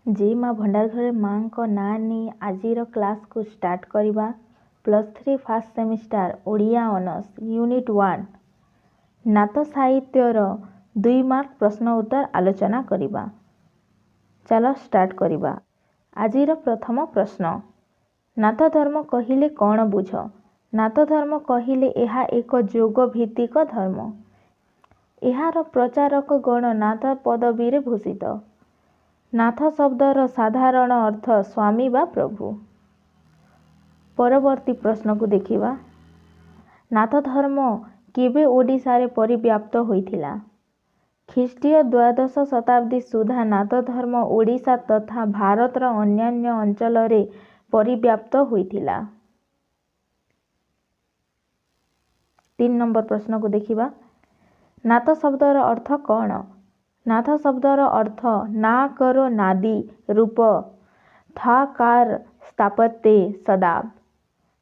ଜୟ ମା ଭଣ୍ଡାର ଘରେ ମାଙ୍କ ନାଁ ନେଇ ଆଜିର କ୍ଲାସ୍କୁ ଷ୍ଟାର୍ଟ କରିବା। +3 first semester Odia honours unit 1 ନାଥ ସାହିତ୍ୟର 2 ମାର୍କ ପ୍ରଶ୍ନ ଉତ୍ତର ଆଲୋଚନା କରିବା। ଚାଲ ଷ୍ଟାର୍ଟ କରିବା। ଆଜିର ପ୍ରଥମ ପ୍ରଶ୍ନ, ନାଥ ଧର୍ମ କହିଲେ କ'ଣ ବୁଝ? ନାଥ ଧର୍ମ କହିଲେ ଏହା ଏକ ଯୋଗ ଭିତ୍ତିକ ଧର୍ମ। ଏହାର ପ୍ରଚାରକ ଗଣ ନାଥ ପଦବୀରେ ଭୂଷିତ। ନାଥ ଶବ୍ଦର ସାଧାରଣ ଅର୍ଥ ସ୍ୱାମୀ ବା ପ୍ରଭୁ। ପରବର୍ତ୍ତୀ ପ୍ରଶ୍ନକୁ ଦେଖିବା। ନାଥ ଧର୍ମ କେବେ ଓଡ଼ିଶାରେ ପରିବ୍ୟାପ୍ତ ହୋଇଥିଲା? ଖ୍ରୀଷ୍ଟୀୟ ଦ୍ୱାଦଶ ଶତାବ୍ଦୀ ସୁଦ୍ଧା ନାଥ ଧର୍ମ ଓଡ଼ିଶା ତଥା ଭାରତର ଅନ୍ୟାନ୍ୟ ଅଞ୍ଚଳରେ ପରିବ୍ୟାପ୍ତ ହୋଇଥିଲା। 3 ନମ୍ବର ପ୍ରଶ୍ନକୁ ଦେଖିବା। ନାଥ ଶବ୍ଦର ଅର୍ଥ କ'ଣ? ନାଥ ଶବ୍ଦର ଅର୍ଥ ନା କର ନାଦି ରୂପ ଥାକାର ସ୍ଥାପତ୍ୟେ ସଦାବ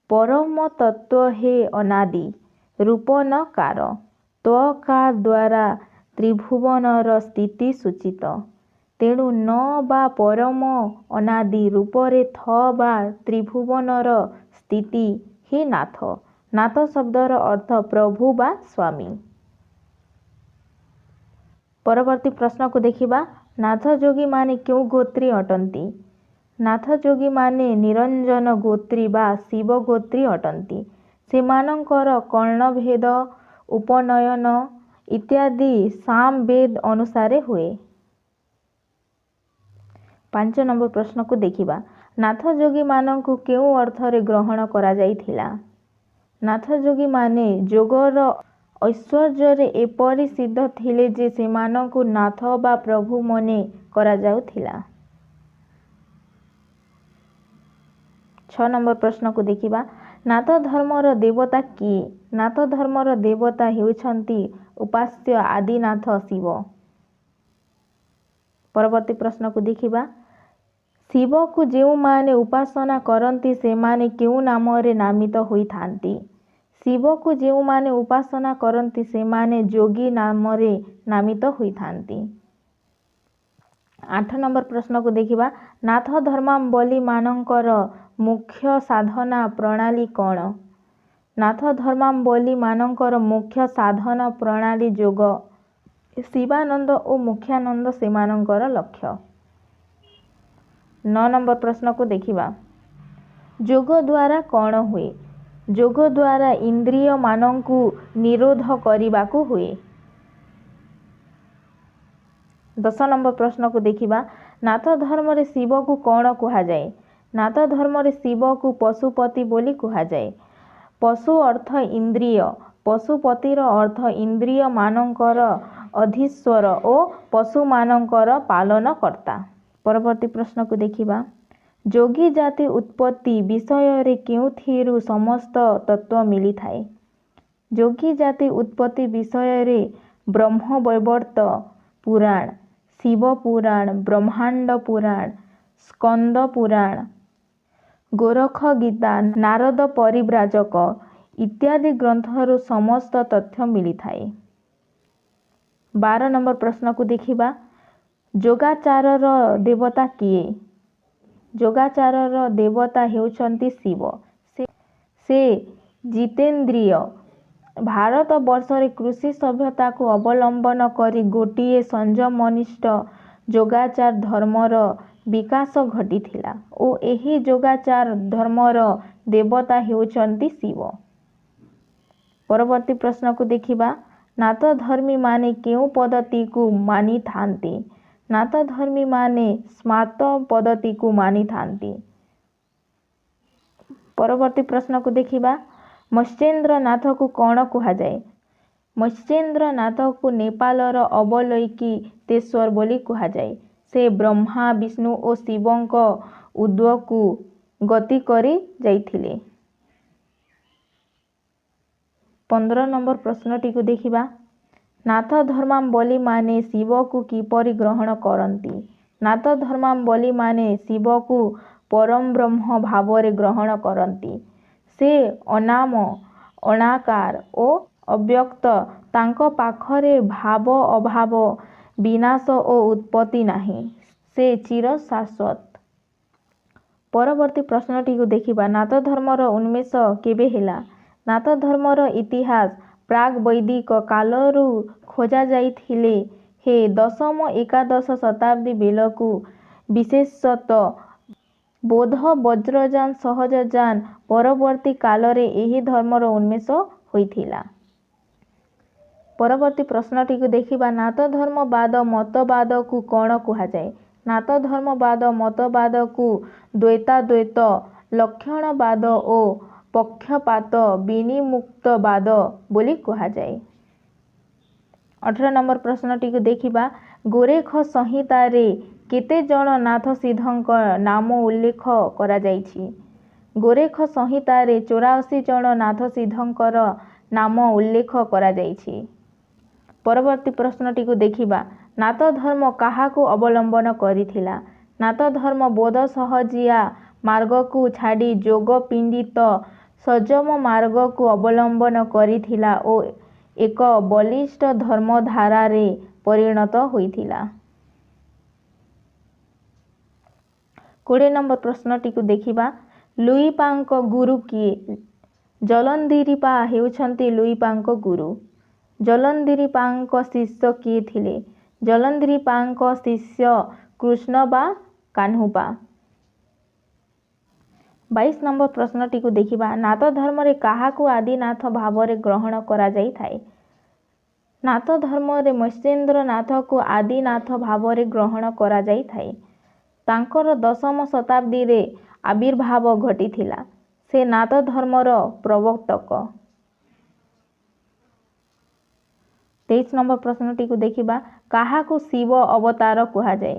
ପରମ ତତ୍ତ୍ୱ ହେ ଅନାଦି ରୂପ ନ କାର ତ୍ୱ ଦ୍ୱାରା ତ୍ରିଭୁବନର ସ୍ଥିତି ସୂଚିତ। ତେଣୁ ନ ବା ପରମ ଅନାଦି ରୂପରେ ଥ ବା ତ୍ରିଭୁବନର ସ୍ଥିତି ହିଁ ନାଥ। ନାଥ ଶବ୍ଦର ଅର୍ଥ ପ୍ରଭୁ ବା ସ୍ୱାମୀ। ପରବର୍ତ୍ତୀ ପ୍ରଶ୍ନକୁ ଦେଖିବା। ନାଥ ଯୋଗୀମାନେ କେଉଁ ଗୋତ୍ରୀ ଅଟନ୍ତି? ନାଥ ଯୋଗୀମାନେ ନିରଞ୍ଜନ ଗୋତ୍ରୀ ବା ଶିବ ଗୋତ୍ରୀ ଅଟନ୍ତି। ସେମାନଙ୍କର କର୍ଣ୍ଣଭେଦ, ଉପନୟନ ଇତ୍ୟାଦି ସାମବେଦ ଅନୁସାରେ ହୁଏ। 5 ନମ୍ବର ପ୍ରଶ୍ନକୁ ଦେଖିବା। ନାଥ ଯୋଗୀମାନଙ୍କୁ କେଉଁ ଅର୍ଥରେ ଗ୍ରହଣ କରାଯାଇଥିଲା? ନାଥ ଯୋଗୀମାନେ ଯୋଗର ଐଶ୍ୱର୍ଯ୍ୟରେ ଏପରି ସିଦ୍ଧ ଥିଲେ ଯେ ସେମାନଙ୍କୁ ନାଥ ବା ପ୍ରଭୁ ମନେ କରାଯାଉଥିଲା। 6 ନମ୍ବର ପ୍ରଶ୍ନକୁ ଦେଖିବା। ନାଥ ଧର୍ମର ଦେବତା କିଏ? ନାଥ ଧର୍ମର ଦେବତା ହେଉଛନ୍ତି ଉପାସ୍ୟ ଆଦିନାଥ ଶିବ। ପରବର୍ତ୍ତୀ ପ୍ରଶ୍ନକୁ ଦେଖିବା। ଶିବକୁ ଯେଉଁମାନେ ଉପାସନା କରନ୍ତି ସେମାନେ କେଉଁ ନାମରେ ନାମିତ ହୋଇଥାନ୍ତି? ଶିବକୁ ଯେଉଁମାନେ ଉପାସନା କରନ୍ତି ସେମାନେ ଯୋଗୀ ନାମରେ ନାମିତ ହୋଇଥାନ୍ତି। 8 ନମ୍ବର ପ୍ରଶ୍ନକୁ ଦେଖିବା। ନାଥ ଧର୍ମାବଲମ୍ବୀମାନଙ୍କର ମୁଖ୍ୟ ସାଧନା ପ୍ରଣାଳୀ କ'ଣ? ନାଥ ଧର୍ମାବଲମ୍ବୀମାନଙ୍କର ମୁଖ୍ୟ ସାଧନ ପ୍ରଣାଳୀ ଯୋଗ। ଶିବାନନ୍ଦ ଓ ମୋକ୍ଷାନନ୍ଦ ସେମାନଙ୍କର ଲକ୍ଷ୍ୟ। 9 ନମ୍ବର ପ୍ରଶ୍ନକୁ ଦେଖିବା। ଯୋଗ ଦ୍ୱାରା କ'ଣ ହୁଏ? ଯୋଗ ଦ୍ୱାରା ଇନ୍ଦ୍ରିୟମାନଙ୍କୁ ନିରୋଧ କରିବାକୁ ହୁଏ। 10 ନମ୍ବର ପ୍ରଶ୍ନକୁ ଦେଖିବା। ନାଥ ଧର୍ମରେ ଶିବକୁ କ'ଣ କୁହାଯାଏ? ନାଥ ଧର୍ମରେ ଶିବକୁ ପଶୁପତି ବୋଲି କୁହାଯାଏ। ପଶୁ ଅର୍ଥ ଇନ୍ଦ୍ରିୟ। ପଶୁପତିର ଅର୍ଥ ଇନ୍ଦ୍ରିୟମାନଙ୍କର ଅଧୀଶ୍ୱର ଓ ପଶୁମାନଙ୍କର ପାଳନକର୍ତ୍ତା। ପରବର୍ତ୍ତୀ ପ୍ରଶ୍ନକୁ ଦେଖିବା। ଯୋଗୀ ଜାତି ଉତ୍ପତ୍ତି ବିଷୟରେ କେଉଁଥିରୁ ସମସ୍ତ ତତ୍ତ୍ୱ ମିଳିଥାଏ? ଯୋଗୀ ଜାତି ଉତ୍ପତ୍ତି ବିଷୟରେ ବ୍ରହ୍ମବୈବର୍ତ୍ତ ପୁରାଣ, ଶିବ ପୁରାଣ, ବ୍ରହ୍ମାଣ୍ଡ ପୁରାଣ, ସ୍କନ୍ଦ ପୁରାଣ, ଗୋରଖ ଗୀତା, ନାରଦ ପରିବ୍ରାଜକ ଇତ୍ୟାଦି ଗ୍ରନ୍ଥରୁ ସମସ୍ତ ତଥ୍ୟ ମିଳିଥାଏ। 12 ନମ୍ବର ପ୍ରଶ୍ନକୁ ଦେଖିବା। ଯୋଗାଚାରର ଦେବତା କିଏ? ଯୋଗାଚାରର ଦେବତା ହେଉଛନ୍ତି ଶିବ। ସେ ଜିତେନ୍ଦ୍ରିୟ। ଭାରତବର୍ଷରେ କୃଷି ସଭ୍ୟତାକୁ ଅବଲମ୍ବନ କରି ଗୋଟିଏ ସଂଯମନିଷ୍ଠ ଯୋଗାଚାର ଧର୍ମର ବିକାଶ ଘଟିଥିଲା ଓ ଏହି ଯୋଗାଚାର ଧର୍ମର ଦେବତା ହେଉଛନ୍ତି ଶିବ। ପରବର୍ତ୍ତୀ ପ୍ରଶ୍ନକୁ ଦେଖିବା। ନାଥଧର୍ମୀମାନେ କେଉଁ ପଦ୍ଧତିକୁ ମାନିଥାନ୍ତି? ନାଥଧର୍ମୀମାନେ ସ୍ମାର୍ତ ପଦ୍ଧତିକୁ ମାନିଥାନ୍ତି। ପରବର୍ତ୍ତୀ ପ୍ରଶ୍ନକୁ ଦେଖିବା। ମତ୍ସ୍ୟେନ୍ଦ୍ରନାଥକୁ କ'ଣ କୁହାଯାଏ? ମତ୍ସ୍ୟେନ୍ଦ୍ରନାଥକୁ ନେପାଳର ଅବଲୋକିତେଶ୍ୱର ବୋଲି କୁହାଯାଏ। ସେ ବ୍ରହ୍ମା, ବିଷ୍ଣୁ ଓ ଶିବଙ୍କ ଊର୍ଦ୍ଧ୍ୱକୁ ଗତି କରି ଯାଇଥିଲେ। 15 ନମ୍ବର ପ୍ରଶ୍ନଟିକୁ ଦେଖିବା। ନାଥ ଧର୍ମାବଲମ୍ବୀମାନେ ଶିବକୁ କିପରି ଗ୍ରହଣ କରନ୍ତି? ନାଥ ଧର୍ମାବଲମ୍ବୀମାନେ ଶିବକୁ ପରମବ୍ରହ୍ମ ଭାବରେ ଗ୍ରହଣ କରନ୍ତି। ସେ ଅନାମ, ଅନାକାର ଓ ଅବ୍ୟକ୍ତ। ତାଙ୍କ ପାଖରେ ଭାବ, ଅଭାବ, ବିନାଶ ଓ ଉତ୍ପତ୍ତି ନାହିଁ। ସେ ଚିର ଶାଶ୍ୱତ। ପରବର୍ତ୍ତୀ ପ୍ରଶ୍ନଟିକୁ ଦେଖିବା। ନାଥ ଧର୍ମର ଉନ୍ମେଷ କେବେ ହେଲା? ନାଥ ଧର୍ମର ଇତିହାସ ପ୍ରାକ୍ ବୈଦିକ କାଳରୁ ଖୋଜାଯାଇଥିଲେ ହେଁ ଦଶମ ଏକାଦଶ ଶତାବ୍ଦୀ ବେଳକୁ ବିଶେଷତଃ ବୌଦ୍ଧ ବଜ୍ରଯାନ ସହଜଯାନ ପରବର୍ତ୍ତୀ କାଳରେ ଏହି ଧର୍ମର ଉନ୍ମେଷ ହୋଇଥିଲା। ପରବର୍ତ୍ତୀ ପ୍ରଶ୍ନଟିକୁ ଦେଖିବା। ନାଥଧର୍ମବାଦ ମତବାଦକୁ କ'ଣ କୁହାଯାଏ? ନାଥଧର୍ମବାଦ ମତବାଦକୁ ଦ୍ୱୈତାଦ୍ୱୈତ, ଲକ୍ଷଣବାଦ ଓ ପକ୍ଷପାତ ବିନିର୍ମୁକ୍ତବାଦ ବୋଲି କୁହାଯାଏ। 18 ନମ୍ବର ପ୍ରଶ୍ନଟିକୁ ଦେଖିବା। ଗୋରେଖ ସଂହିତାରେ କେତେଜଣ ନାଥସିଦ୍ଧଙ୍କ ନାମ ଉଲ୍ଲେଖ କରାଯାଇଛି? ଗୋରେଖ ସଂହିତାରେ 84 ଜଣ ନାଥସିଦ୍ଧଙ୍କର ନାମ ଉଲ୍ଲେଖ କରାଯାଇଛି। ପରବର୍ତ୍ତୀ ପ୍ରଶ୍ନଟିକୁ ଦେଖିବା। ନାଥଧର୍ମ କାହାକୁ ଅବଲମ୍ବନ କରିଥିଲା? ନାଥଧର୍ମ ବୌଦ୍ଧ ସହଜିଆ ମାର୍ଗକୁ ଛାଡ଼ି ଯୋଗପୀଡ଼ିତ ସଂଯମ ମାର୍ଗକୁ ଅବଲମ୍ବନ କରିଥିଲା ଓ ଏକ ବଳିଷ୍ଠ ଧର୍ମଧାରାରେ ପରିଣତ ହୋଇଥିଲା। 20 ନମ୍ବର ପ୍ରଶ୍ନଟିକୁ ଦେଖିବା। ଲୁଇପାଙ୍କ ଗୁରୁ କିଏ? ଜଲନ୍ଦିରିପା ହେଉଛନ୍ତି ଲୁଇପାଙ୍କ ଗୁରୁ। ଜଲନ୍ଦିରିପାଙ୍କ ଶିଷ୍ୟ କିଏ ଥିଲେ? ଜଲନ୍ଦିରିପାଙ୍କ ଶିଷ୍ୟ କୃଷ୍ଣ ବା କାହ୍ନୁପା। 22 ନମ୍ବର ପ୍ରଶ୍ନଟିକୁ ଦେଖିବା। ନାଥଧର୍ମରେ କାହାକୁ ଆଦିନାଥ ଭାବରେ ଗ୍ରହଣ କରାଯାଇଥାଏ? ନାଥଧର୍ମରେ ମତ୍ସ୍ୟେନ୍ଦ୍ରନାଥଙ୍କୁ ଆଦିନାଥ ଭାବରେ ଗ୍ରହଣ କରାଯାଇଥାଏ। ତାଙ୍କର ଦଶମ ଶତାବ୍ଦୀରେ ଆବିର୍ଭାବ ଘଟିଥିଲା। ସେ ନାଥଧର୍ମର ପ୍ରବର୍ତ୍ତକ। 23 ନମ୍ବର ପ୍ରଶ୍ନଟିକୁ ଦେଖିବା। କାହାକୁ ଶିବ ଅବତାର କୁହାଯାଏ?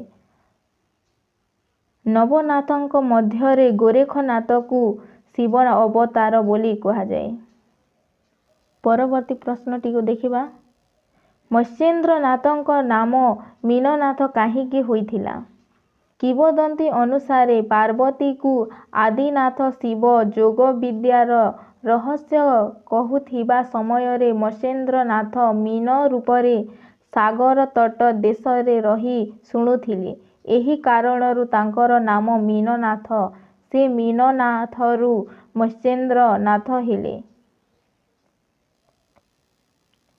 ନବନାଥଙ୍କ ମଧ୍ୟରେ ଗୋରେଖନାଥଙ୍କୁ ଶିବ ଅବତାର ବୋଲି କୁହାଯାଏ। ପରବର୍ତ୍ତୀ ପ୍ରଶ୍ନଟିକୁ ଦେଖିବା। ମତ୍ସ୍ୟେନ୍ଦ୍ରନାଥଙ୍କ ନାମ ମୀନନାଥ କାହିଁକି ହୋଇଥିଲା? କିମ୍ବଦନ୍ତୀ ଅନୁସାରେ ପାର୍ବତୀଙ୍କୁ ଆଦିନାଥ ଶିବ ଯୋଗବିଦ୍ୟାର ରହସ୍ୟ କହୁଥିବା ସମୟରେ ମତ୍ସ୍ୟେନ୍ଦ୍ରନାଥ ମୀନ ରୂପରେ ସାଗରତଟ ଦେଶରେ ରହି ଶୁଣୁଥିଲେ। ଏହି କାରଣରୁ ତାଙ୍କର ନାମ ମୀନନାଥ। ସେ ମୀନନାଥରୁ ମତ୍ସ୍ୟେନ୍ଦ୍ରନାଥ ହେଲେ।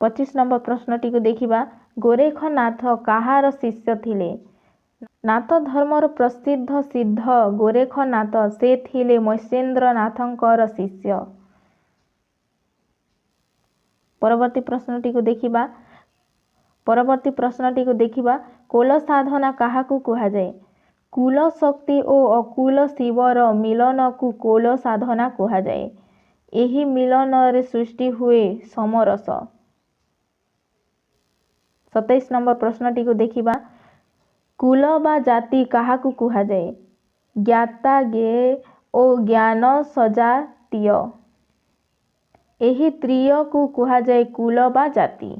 25 ନମ୍ବର ପ୍ରଶ୍ନଟିକୁ ଦେଖିବା। ଗୋରେଖନାଥ କାହାର ଶିଷ୍ୟ ଥିଲେ? ନାଥଧର୍ମର ପ୍ରସିଦ୍ଧ ସିଦ୍ଧ ଗୋରେଖନାଥ। ସେ ଥିଲେ ମତ୍ସ୍ୟେନ୍ଦ୍ରନାଥଙ୍କର ଶିଷ୍ୟ। ପରବର୍ତ୍ତୀ ପ୍ରଶ୍ନଟିକୁ ଦେଖିବା। ପରବର୍ତ୍ତୀ ପ୍ରଶ୍ନଟିକୁ ଦେଖିବା। କୋଲ ସାଧନା କାହାକୁ କୁହାଯାଏ? କୁଲ ଶକ୍ତି ଓ ଅକୁଲ ଶିବର ମିଳନକୁ କୋଲ ସାଧନା କୁହାଯାଏ। ଏହି ମିଳନରେ ସୃଷ୍ଟି ହୁଏ ସୋମରସ। 27 ନମ୍ବର ପ୍ରଶ୍ନଟିକୁ ଦେଖିବା। କୁଲ ବା ଜାତି କାହାକୁ କୁହାଯାଏ? ଜ୍ଞାତା, ଜ୍ଞେୟ ଓ ଜ୍ଞାନ ସଜାତୀୟ, ଏହି ତ୍ରୟୀକୁ କୁହାଯାଏ କୁଲ ବା ଜାତି।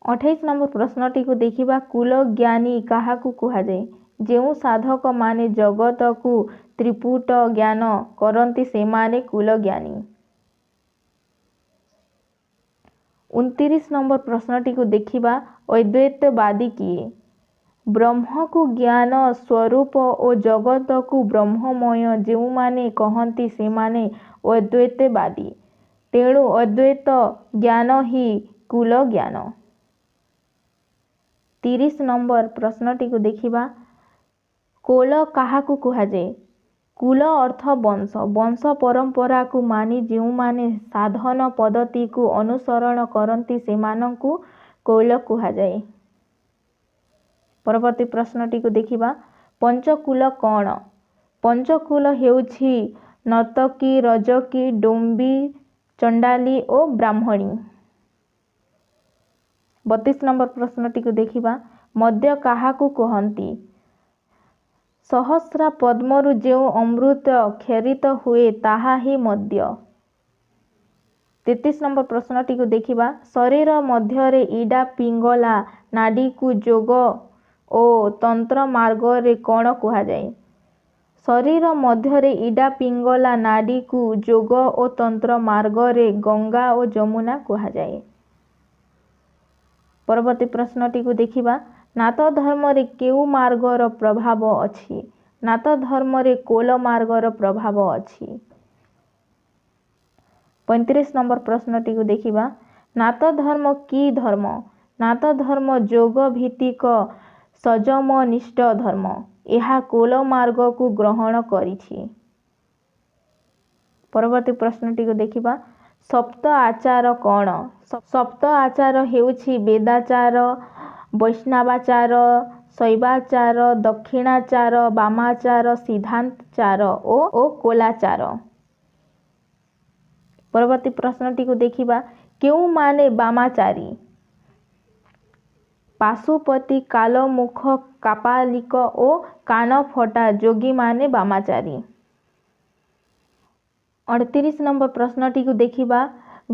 28 ନମ୍ବର ପ୍ରଶ୍ନଟିକୁ ଦେଖିବା। କୁଲଜ୍ଞାନୀ କାହାକୁ କୁହାଯାଏ? ଯେଉଁ ସାଧକମାନେ ଜଗତକୁ ତ୍ରିପୁଟ ଜ୍ଞାନ କରନ୍ତି, ସେମାନେ କୁଲଜ୍ଞାନୀ। 29 ନମ୍ବର ପ୍ରଶ୍ନଟିକୁ ଦେଖିବା। ଅଦ୍ୱୈତବାଦୀ କିଏ? ବ୍ରହ୍ମକୁ ଜ୍ଞାନ ସ୍ୱରୂପ ଓ ଜଗତକୁ ବ୍ରହ୍ମମୟ ଯେଉଁମାନେ କହନ୍ତି, ସେମାନେ ଅଦ୍ୱୈତବାଦୀ। ତେଣୁ ଅଦ୍ୱୈତ ଜ୍ଞାନ ହିଁ କୁଲଜ୍ଞାନ। 30 ନମ୍ବର ପ୍ରଶ୍ନଟିକୁ ଦେଖିବା। କୋଲ କାହାକୁ କୁହାଯାଏ? କୁଲ ଅର୍ଥ ବଂଶ। ବଂଶ ପରମ୍ପରାକୁ ମାନି ଯେଉଁମାନେ ସାଧନ ପଦ୍ଧତିକୁ ଅନୁସରଣ କରନ୍ତି, ସେମାନଙ୍କୁ କୌଳ କୁହାଯାଏ। ପରବର୍ତ୍ତୀ ପ୍ରଶ୍ନଟିକୁ ଦେଖିବା। ପଞ୍ଚକୁଲ କ'ଣ? ପଞ୍ଚକୁଲ ହେଉଛି ନର୍ତ୍ତକୀ, ରଜକୀ, ଡୋମ୍ବି, ଚଣ୍ଡାଳୀ ଓ ବ୍ରାହ୍ମଣୀ। 32 ନମ୍ବର ପ୍ରଶ୍ନଟିକୁ ଦେଖିବା। ମଦ୍ୟ କାହାକୁ କୁହନ୍ତି? ସହସ୍ରା ପଦ୍ମରୁ ଯେଉଁ ଅମୃତ କ୍ଷରିତ ହୁଏ, ତାହା ହିଁ ମଦ୍ୟ। 33 ନମ୍ବର ପ୍ରଶ୍ନଟିକୁ ଦେଖିବା। ଶରୀର ମଧ୍ୟରେ ଇଡ଼ା ପିଙ୍ଗଳା ନାଡ଼ୀକୁ ଯୋଗ ଓ ତନ୍ତ୍ର ମାର୍ଗରେ କ'ଣ କୁହାଯାଏ? ଶରୀର ମଧ୍ୟରେ ଇଡ଼ା ପିଙ୍ଗଳା ନାଡ଼ୀକୁ ଯୋଗ ଓ ତନ୍ତ୍ର ମାର୍ଗରେ ଗଙ୍ଗା ଓ ଯମୁନା କୁହାଯାଏ। ପରବର୍ତ୍ତୀ ପ୍ରଶ୍ନଟିକୁ ଦେଖିବା। ନାଥ ଧର୍ମରେ କେଉଁ ମାର୍ଗର ପ୍ରଭାବ ଅଛି? ନାଥ ଧର୍ମରେ କୌଳ ମାର୍ଗର ପ୍ରଭାବ ଅଛି। 35 ନମ୍ବର ପ୍ରଶ୍ନଟିକୁ ଦେଖିବା। ନାଥ ଧର୍ମ କି ଧର୍ମ? ନାଥ ଧର୍ମ ଯୋଗ ଭିତ୍ତିକ ସଂଯମନିଷ୍ଠ ଧର୍ମ। ଏହା କୌଳ ମାର୍ଗକୁ ଗ୍ରହଣ କରିଛି। ପରବର୍ତ୍ତୀ ପ୍ରଶ୍ନଟିକୁ ଦେଖିବା। ସପ୍ତ ଆଚାର କ'ଣ? ସପ୍ତ ଆଚାର ହେଉଛି ବେଦାଚାର, ବୈଷ୍ଣବାଚାର, ଶୈବାଚାର, ଦକ୍ଷିଣାଚାର, ବାମାଚାର, ସିଦ୍ଧାନ୍ତଚାର ଓ କୌଳାଚାର। ପରବର୍ତ୍ତୀ ପ୍ରଶ୍ନଟିକୁ ଦେଖିବା। କେଉଁମାନେ ବାମାଚାରୀ? ପାଶୁପତି, କାଳମୁଖ, କାପାଳିକ ଓ କାନଫଟା ଯୋଗୀମାନେ ବାମାଚାରୀ। 29 ନମ୍ବର ପ୍ରଶ୍ନଟିକୁ ଦେଖିବା।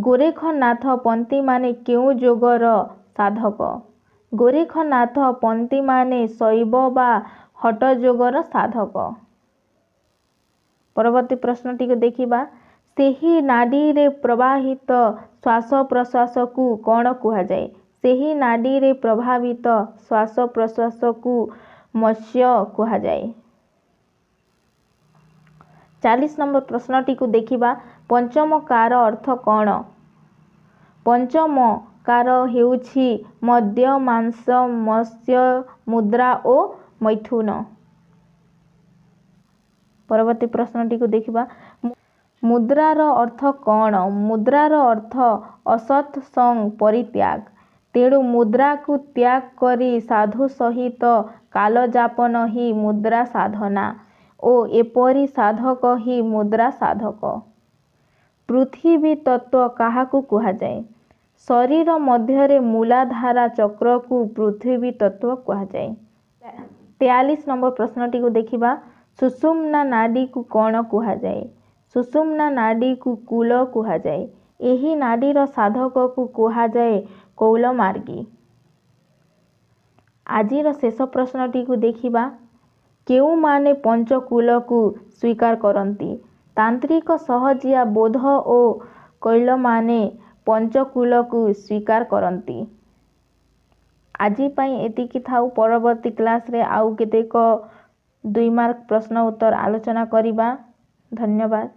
ଗୋରେଖନାଥ ପନ୍ଥୀମାନେ କେଉଁ ଯୋଗର ସାଧକ? ଗୋରେଖନାଥ ପନ୍ଥୀମାନେ ଶୈବ ବା ହଠଯୋଗର ସାଧକ। ପରବର୍ତ୍ତୀ ପ୍ରଶ୍ନଟିକୁ ଦେଖିବା। ସେହି ନାଡ଼ୀରେ ପ୍ରବାହିତ ଶ୍ୱାସ ପ୍ରଶ୍ୱାସକୁ କ'ଣ କୁହାଯାଏ? ସେହି ନାଡ଼ୀରେ ପ୍ରବାହିତ ଶ୍ୱାସ ପ୍ରଶ୍ୱାସକୁ ମତ୍ସ୍ୟ କୁହାଯାଏ। 40 ନମ୍ବର ପ୍ରଶ୍ନଟିକୁ ଦେଖିବା। ପଞ୍ଚମକାର ଅର୍ଥ କ'ଣ? ପଞ୍ଚମକାର ହେଉଛି ମଦ୍ୟ, ମାଂସ, ମତ୍ସ୍ୟ, ମୁଦ୍ରା ଓ ମୈଥୁନ। ପରବର୍ତ୍ତୀ ପ୍ରଶ୍ନଟିକୁ ଦେଖିବା। ମୁଦ୍ରାର ଅର୍ଥ କ'ଣ? ମୁଦ୍ରାର ଅର୍ଥ ଅସତ୍ ସଙ୍ଗ ପରିତ୍ୟାଗ। ତେଣୁ ମୁଦ୍ରାକୁ ତ୍ୟାଗ କରି ସାଧୁ ସହିତ କାଳଯାପନ ହିଁ ମୁଦ୍ରା ସାଧନା ଓ ଏପରି ସାଧକ ହିଁ ମୁଦ୍ରା ସାଧକ। ପୃଥିବୀ ତତ୍ତ୍ୱ କାହାକୁ କୁହାଯାଏ? ଶରୀର ମଧ୍ୟରେ ମୂଳାଧାର ଚକ୍ରକୁ ପୃଥିବୀ ତତ୍ତ୍ୱ କୁହାଯାଏ। 43 ନମ୍ବର ପ୍ରଶ୍ନଟିକୁ ଦେଖିବା। ସୁଷୁମ୍ନା ନାଡ଼ୀକୁ କ'ଣ କୁହାଯାଏ? ସୁଷୁମ୍ନା ନାଡ଼ୀକୁ କୂଳ କୁହାଯାଏ। ଏହି ନାଡ଼ୀର ସାଧକକୁ କୁହାଯାଏ କୌଳମାର୍ଗୀ। ଆଜିର ଶେଷ ପ୍ରଶ୍ନଟିକୁ ଦେଖିବା। କେଉଁମାନେ ପଞ୍ଚକୂଳକୁ ସ୍ୱୀକାର କରନ୍ତି? ତାନ୍ତ୍ରିକ, ସହଜିଆ, ବୌଦ୍ଧ ଓ କୌଳମାନେ ପଞ୍ଚକୂଳକୁ ସ୍ୱୀକାର କରନ୍ତି। ଆଜି ପାଇଁ ଏତିକି ଥାଉ। ପରବର୍ତ୍ତୀ କ୍ଲାସ୍ରେ ଆଉ କେତେକ 2 ମାର୍କ ପ୍ରଶ୍ନ ଉତ୍ତର ଆଲୋଚନା କରିବା। ଧନ୍ୟବାଦ।